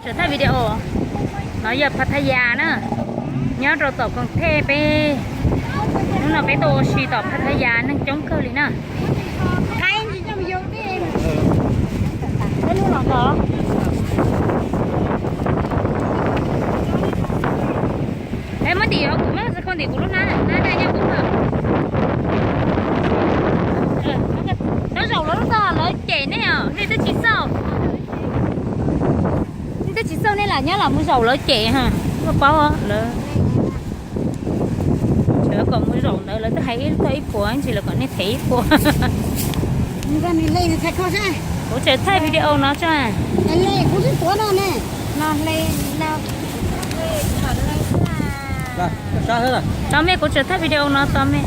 Thaij video, no yog Pattaya na, nyob rau tom Koom Thej peb. Hnub no peb tuaj ua si tom Pattaya, neeg coob kawg li na. Es muab tim kuv, muab xov tooj tim kuv lub hnab, hnab na nyob kuv. Txhob zaum lawv lub tog, lawv cem nej os, nej twb tsis xauj. Nej twb tsis xauj, nej lam nyob los mus zaum lawv cem, koj paub lawv. Lawv kom mus zaum ntawd lawv twb hais ib tog ib puas, ntsis lawv kom nej them ib puas. Kuv tseem thaij video no tso. Tos me, kuv tseem thaij video no tos me.